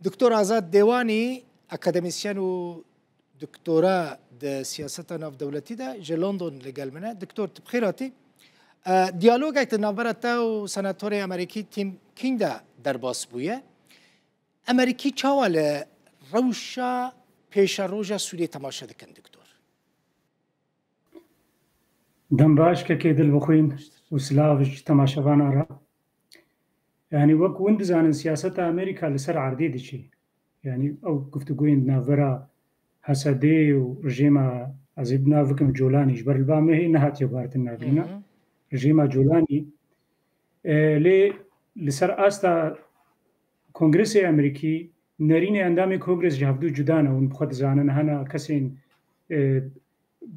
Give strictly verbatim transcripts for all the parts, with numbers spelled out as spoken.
Doktor Azad Dewanî, akademîsyen û doktora di siyaseta navdewletî de ji London li gel min e. Doktor, tu bi xêr hatî. E, diyalogek di navbera te û senatorê Amerîkî Tim Kaine de derbas bûye. Amerîkî çawa li rewşa pêşeroja Sûriyê temaşe dikin, doktor? Dem baş, kekê Dilbixwîn, û silav ji temaşevanan re. Yanî wek hûn dizanin, siyaseta Amerîka li ser erdê diçe. Yanî ew guftugûyên di navbera Hesedê û rejêma, ez ê bi nav bikim Colanî, ji ber li ba me hê nehatiye guhartin navîna. Hı hı. Rejêma Colanî, e, lê li ser asta Kongresê Amerîkî, nerînê endamê Kongres ji hevdû cuda ne, hûn bi xwe dizanin, hene kesên, e,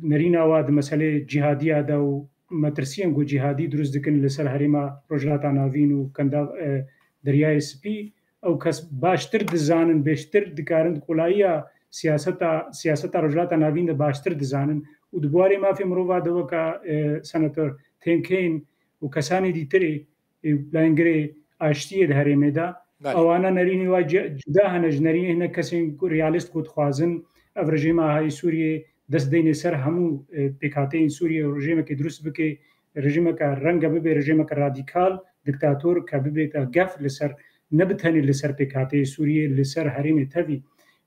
nerîna wa di meselê cîhadiya de û metirsiyên ku cîhadî dirust dikin li ser herêma Rojhilata Navîn û Kenda-, e, Deryayê Spî, ew kes baştir dizanin, bêştir dikarin di kolayiya siyaseta, siyaseta Rojhilata Navîn de baştir dizanin û di buwarê mafê mirova de weka, e, Senator Tim Kaine û kesanê dîtirê, ê, layengirê aştiyê di herêmê de. Belê. Ewana nerînê wa ci-, cuda hene ji nerînê hinek kesên ku realîst ku dixwazin ev rejîma Hayê Sûriyê dest deyne ser hemû, e, pêkhateyên Sûriyê û rejîmekê dirust bike, rejîmeke renge bibe rejîmeke radîkal, diktator, ke bibête gef li ser, ne bi tenê li ser pêkhateyê Sûriyê, li ser herêmê tevî.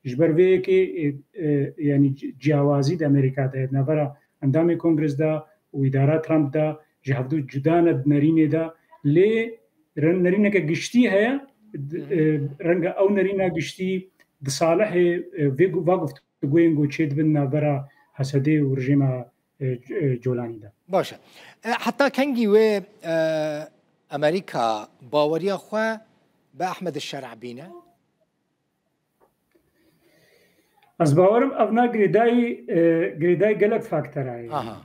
Ji ber vê yekê, e, e, yanî ci-, ciyawazî di Amerîka de, navbera endamê Kongres de û îdara Trump de ji hevdû cuda ne di nerînê de, lê re-, nerîneke giştî heye, d-, Hı hı. e, renge ew nerîna giştî di salihê, e, vê gu-, va guftugûyên ku çêdibin navbera Hesedê û rejîma, e, C-, e, Colanî de. Baş e. E, heta kengî wê, e, Amerîka baweriya xwe bi Ehmed Şer'bî ne? Ez bawerim evna girêdayî, e, girêdayî gelek faktera ye. Aha.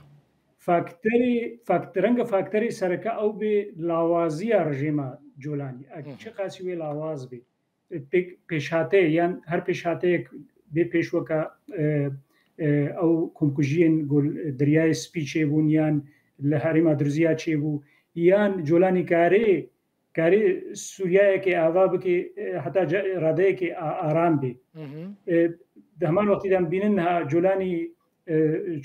Fakterê, fakt-, renge fakterê sereke ew bê lawaziya rejîma Colanî. Ek Hı hı. çiqasî wê lawaz bê. E, pêk-, pêşhateyê yan her pêşhateyek bê pêşweka, e, e, ew komkujiyên ku li Deryayê Spî çêbûn yan li Herêma Dirziya çêbû yan Colanî karê karê Sûriyeyekê ava bike, e, heta ce-, radeyekê a-, aram bê. Hı hı. E, di heman wextî de em bînin niha Colanî, e,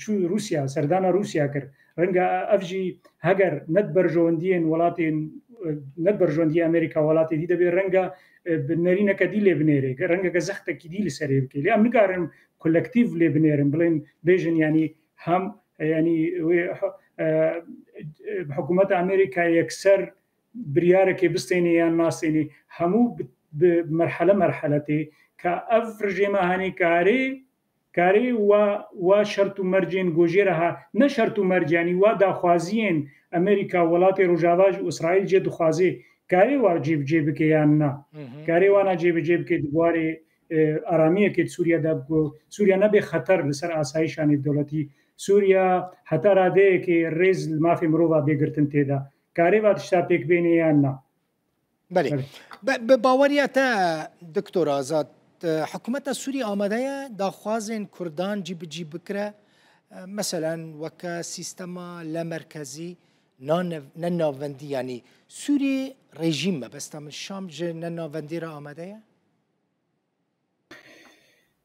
çû Rûsya, serdana Rûsya kir. Renge ev jî heger ne di berjewendiyên welatên, e, ne di berjewendiyê Amerîka welatê dî de bê, renge, e, bi nerîneke dî lê binêrê, rengeke zextekî dî li serê bike. Lê em nikarin kolektîf lê binêrin, bilên bêjin, yanî hem, e, yanî wê, e, e, hikûmeta Amerîka yekser biryarekê bistênê yan nastênê, hemû bi, bi merhele merhele tê, ka ev rejêma hanê karê, karê wa, wa şert û mercên gojê re ha, ne şert û merc, yanî wa daxwaziyên Amerîka, welatê Rojava ji Îsraîl jê dixwazê, karê wa cêbicê bike yan na? Hı hı. Karê wana cêbicê bike di warê, e, aramiyekê di Sûriye de, ku Sûriye nebe xeter li ser asayîşa nêvdewletî. Sûriye heta radeyekê rêz li mafê mirova bê girtin tê de. Karê va tişta pêk bênê yan na? Belê. Belê. Bi, bi baweriya te, Doktor Azad, e, hikûmeta Sûrî amade ye daxwazên Kurdan cîbicî bikire? E, meselen, weke sîstema lemerkezî, nane-, nenavendî, yanî Sûrî rejîm, mebesta min Şam ji nenavendî re amade ye?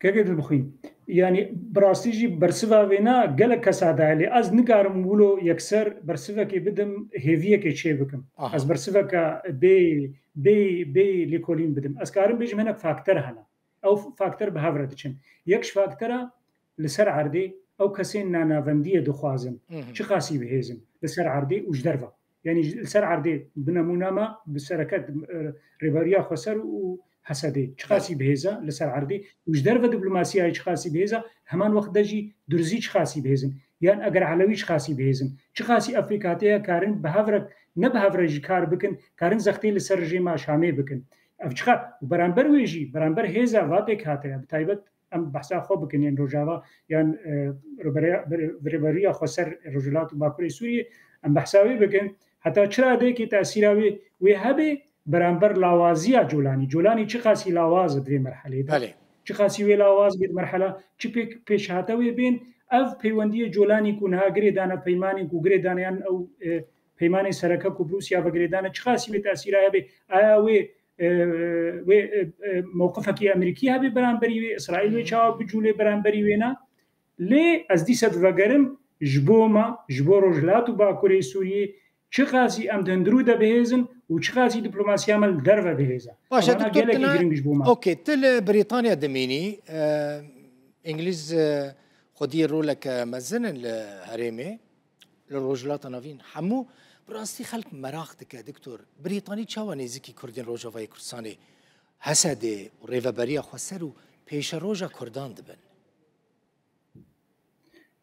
Kekê Dilbixwîn, yanî bi rastî jî bersiva vêna gelek kesa daye, lê ez nikarim wilo yekser bersivekê bidim, hêviyekê çê bikim. Aha. Ez bersiveke bê, bê, bê lêkolîn bidim. Ez karim bêjim hinek fakter hene. Ew fakter bi hev re diçin. Yek ji faktera li ser erdê ew kesên nanavendiyê dixwazin. Hı hı. Çiqasî bihêzin li ser erdê û ji derve. Yanî ji, li ser erdê, bi nemûna me, bi sereke, e, Rêveberiya Xweser û Hesedê çiqasî bihêze li ser erdê û ji derve diplomasiyayê çiqasî bihêze, heman wext de jî Durzî çiqasî bihêzin. Yan eger Elewî çiqasî bihêzin. Çiqasî ev pêkhateye karin bi hev re, ne bi hev re jî kar bikin, karin zextê li ser rejêma Şamê bikin. Ev çiqa-, û beramber wê jî, beramber hêza va pêkhateya, bi taybet em behsa xwe bikin, yên Rojava yan, e, Rêveberiya, Rêveberiya Xweser Rojhilat û Bakurê Sûriyê, em behsa wê bikin. Heta çi radeyekê tesîra wê, wê hebe beramber lawaziya Colanî. Colanî çiqasî lawaz e di vê merhelê de? Belê. Çiqasî wê lawaz bê di merhela, çi pêk, pêşhate wê bên, ev peywendiyê Colanî ku niha girê dane peymanên ku girê dane yan ew, e, peymanên sereke ku bi Rûsya ve girê dane, çiqasî wê tesîra hebe? Aya wê e, wê, e, e, mewqifekî Amerîkî hebe beramberî wê, Îsraîl wê çawa bicûlê beramberî wê ne. Lê ez dîsa divegerim ji bo me, ji bo Rojhilat û Bakurê Sûriyê, çiqasî em di hundirû de bihêz in û çiqasî diplomasiya me li derve bihêz e. Baş e, Ewana doktor, gelekî tine giring ji bo me. Okey, tu li Brîtanya dimînî, e, Îngilîz, e, xwediyê roleke mezin in li herêmê, li Rojhilata Navîn. Hemû bi rastî xelk meraq dike, doktor. Brîtanî çawa nêzîkî Kurdên Rojavayê Kurdistanê, H S D û Rêveberiya Xweser û pêşeroja Kurdan dibin?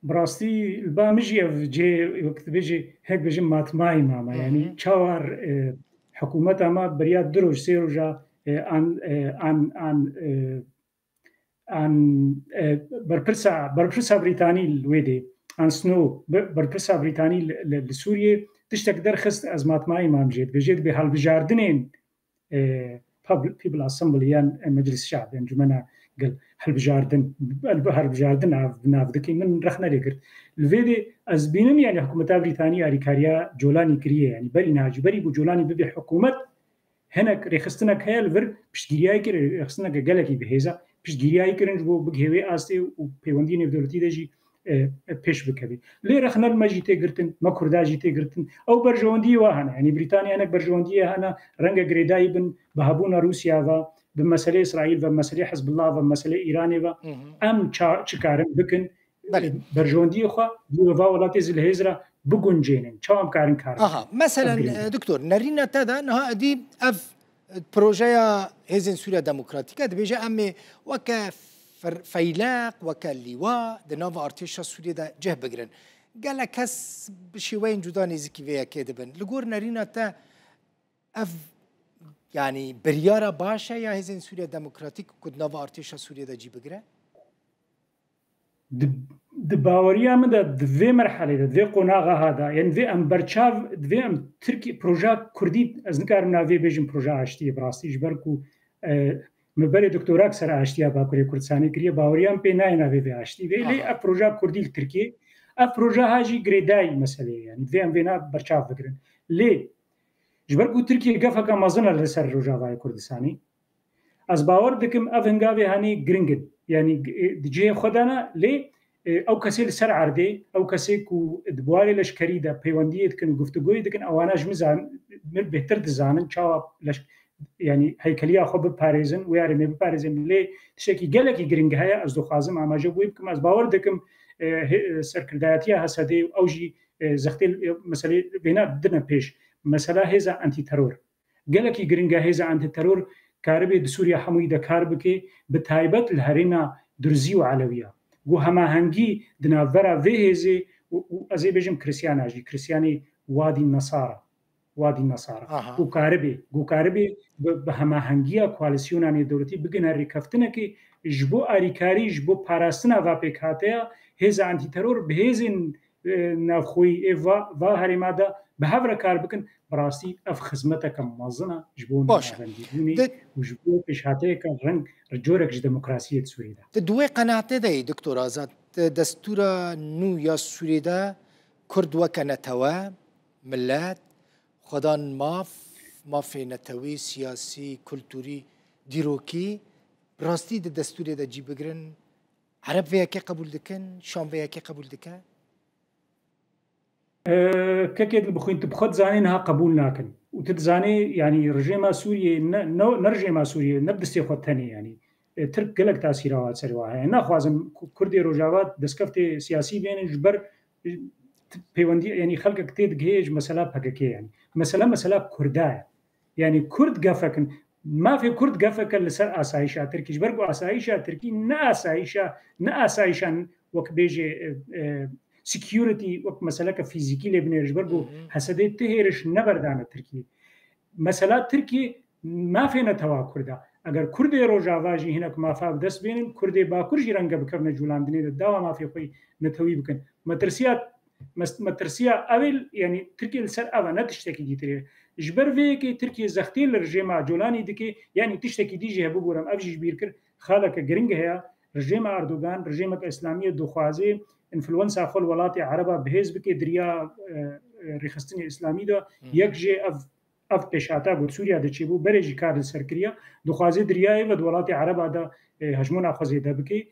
Bi rastî li ba min jî ev cihê, wek dibêjî, hek bêjin matmayî mama. Hı hı. Yanî çawa, e, hikûmeta me beriya du roj, sê roja, e, an, e, an, an, e, an, e, berpirsa, berpirsa Brîtanî li wê dê, An Snow, be-, berpirsa Brîtanî li, li, li Sûriyê tiştek derxist, ez matmayî mam jê. Dibêje dibê hilbijardinên, e, Pub-, People Assembly yan, e, Meclis Şab, encûmena gel hilbijardin, hilbi-, hilbijardin av, bi nav dikî min rexne lê girt. Li vê dê ez bînim, yanî hikûmeta Brîtanî alîkariya Colanî kiriye, yanî berî niha jî, berî ku Colanî bibe hikûmet, hinek rêxistinek heye li vir, piştgiriyayê kir, rêxistineke gelekî bi hêza, piştgiriyayê kirin ji bo bigihê wê astê û peywendiyê nêvdewletî de jî, e, pêş bikevî. Lê rexne li me jî tê girtin, me Kurda jî tê girtin. Ew berjewendiyê wa hene. Yanî Brîtanya hinek berjewendiyê hene, renge girêdayî bin, bi hebûna Rûsya ve, bi meselê Îsraîl ve, meselê Hizbullah ve, meselê Îranê ve, Hı hı. em ça-, çi karin bikin? Belê. Berjewendiyê xwe bi va welatê zilhêz re biguncênin. Çawa em karin kar bikin? Aha, meselen, Ev giring e. e, doktor, nerîna te de niha edî ev, e, projeya Hêzên Sûriya Demokratîk e, dibêje em ê weke fer-, feyleq, weke lîwa di nava artêşa Sûriyê de cih bigirin. Gelek kes bi şêweyên cuda nêzîkî vê yekê dibin. Li gor nerîna te ev, yanî biryara baş e ya Hêzên Sûriya Demokratîk ku di nava artêşa Sûriyê de cî bigire? Di, di baweriya min de di vê merhelê de, di vê qonaxa ha de, yanî divê em berçav, divê em Tirkiye, proja Kurdî, ez nikarim navê bêjim proja aştiyê, bi rastî ji ber ku, e, min berê doktorak ser aştiya Bakurê Kurdistanê kiriye, baweriya min pê nayê navê vê aştiyê. Lê Aha. ev proja Kurdî li Tirkiye, ev proja ha jî girêdayî meseleyê, yanî divê em vêna berçav bigirin. Lê ji ber ku Tirkiye gefeke mezin e li ser Rojavayê Kurdistanê, Ez bawer dikim ev hingavê hanê giring in. Yanî, e, di cihê xwe de ne, lê, e, ew kesê li ser erdê, ew kesê ku di buwarê leşkerî de peywendiyê dikin û guftuguyê dikin, ewana ji min zan-, min bêhtir dizanin çawa leş-, yanî heykeliya xwe biparêzin, wê herêmê biparêzin. Lê tiştekî gelekî giring heye, ez dixwazim amaje bi wê bikim. Ez bawer dikim, e, hê-, e, serkirdayetiya H S D ew jî, e, zextê, e, meselê vêna dine pêş. Mesela hêza antîteror. Gelekî giring e hêza antiteror karibê di Sûriya hemûyî de kar bike, bi taybet li herêma Durzî û Elewiya. Ku hemahengî di navbera vê hêzê û, û ez ê bêjim Kristiyana jî, Kristiyanê Wadî Nesara, Wadî Nesara. Aha. Ku karibê, ku karibê bi, bi hemahengiya koalîsyona nêvdewletî bigihine rêkeftinekê ji bo alîkarî, ji bo parastina va pêkhateya hêza antiteror bi hêzên e, navxweyî ê va, va herêma de bi hev re kar bikin, bi rastî ev xizmeteke mezin e ji bo Baş e. navendîbûnê Di- û ji bo pêşhateyeke reng, corek ji demokrasiyê di Sûriyê de. Di di wê qenaatê de yî, Doktor Azad, di destûra nû ya Sûriyê de Kurd weke netewe, milet, xwedan maf, mafê netewî, siyasî, kulturî, dîrokî, bi rastî di destûrê de cî bigirin, Ereb vê yekê qebûl dikin, Şam vê yekê qebûl dike? E, kekê din bixwîn, tu bi xwe dizanî niha qebûl nakin. Û tu dizanî, yanî rejêma Sûriyê, ne, ne, ne rejêma Sûriyê, ne bi destê xwe tenê, yanî. E, Tirk gelek tasîra wa ser wa heye. Naxwazin ku Kurdê Rojava destkeftê siyasî bênin ji ber, e, pêwendî, yanî xelkek tê digihê ji mesela P K K, yanî. Mesela, mesela Kurda ye. Yanî Kurd gefek in. Mafê Kurd gefek e li ser asayîşa Tirkî. Ji ber ku asayîşa Tirkî ne asayîşa, ne asayîşa wek bêjê, e, e, security, wek meseleke fîzîkî lê binêre. Ji ber ku Hı hı. H S D ti hêriş neberdane Tirkiyê. Mesela Tirkiyê mafê netewa Kurd e. Eger Kurdê Rojava jî hinek mafa bi dest bênin, Kurdê Bakur jî renge bikevine cûlandinê de dawa mafê xwe yê netewî bikin. Metirsiya Mes-, metirsiya ev ê, yanî Tirkiye li ser ev e, ne tiştekî dîtir e. Ji ber vê yekê Tirkiye zextê li rejêma Colanî dike, yanî tiştekî dî jî hebû, boram ev jî ji bîr kir, xaleke giring heye, rejêma Erdogan, rejêmeke îslamî ye, dixwaze înfluwensa xwe li welatê Ereba bihêz bike di riya, e, e, rêxistinê îslamî de. Hı. Yek jê ev ev pêşhata ku Sûriya de çêbû, berê jî kar li ser kiriya, dixwaze di riyayê ve di welatê Ereba de, e, hejmona xwe zêde bike.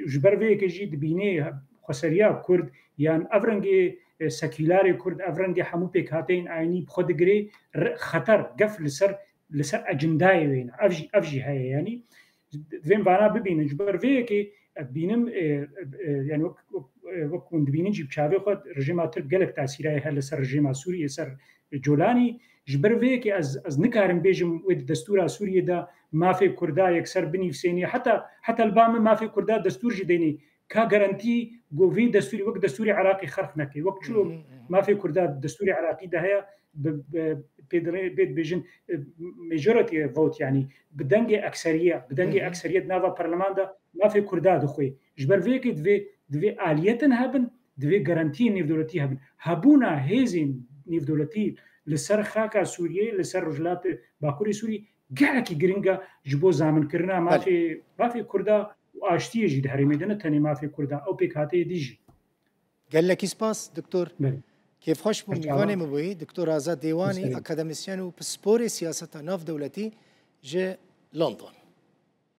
Ji ber vê yekê jî dibîne xweseriya Kurd, yan ev rengê, e, sekûlerê Kurd, ev rengê hemû pêkhateyên ayînî bi xwe digire, re-, xeter, gef li ser, li ser ecindayê wê ne. Ev jî, ev jî heye, yanî. Divê em vana bibînin. Ji ber vê yekê ez dibînim, e, e, yanî wek, wek, e, wek hûn dibînin jî bi çavê xwe rejîma Tirk gelek tesîrayê heye li ser rejîma Sûriyê, ser Colanî. Ji ber vê yekê ez, ez nikarim bêjim wê di destûra Sûriyê de mafê Kurda yekser binivîsênê. Heta, heta li ba min mafê Kurda destûr jî deynê. Ka garantî ku vê destûrî wek destûrê Iraqê xerq neke. Wek çilo Hı hı, hı hı. mafê Kurda destûrê Iraqî de heye, bi, bi, pê dirê-, pê dibêjin, e, majority vote, yanî bi dengê ekseriye, bi dengê Hı hı. ekseriye di nava parleman de mafê Kurda dixwê. Ji ber vê yekê divê, divê aliyetin hebin, divê garantiyên nêvdewletî hebin. Hebûna hêzên nêvdewletî li ser xaka Sûriyê, li ser Rojhilatê Bakurê Sûriyê gelekî giring e ji bo zaminkirina Belê. mafê, mafê Kurda û aştiyê jî di herêmê de, ne tenê mafê Kurda, ew pêkhateyê dî jî. Gelekî spas, Doktor. Belê. Kêfxweş bûm, Her çawa. mîvanê min bûyî, Doktor Azad Dêwanî, Ser serê. akademisyen û pisporê siyaseta navdewletî ji London.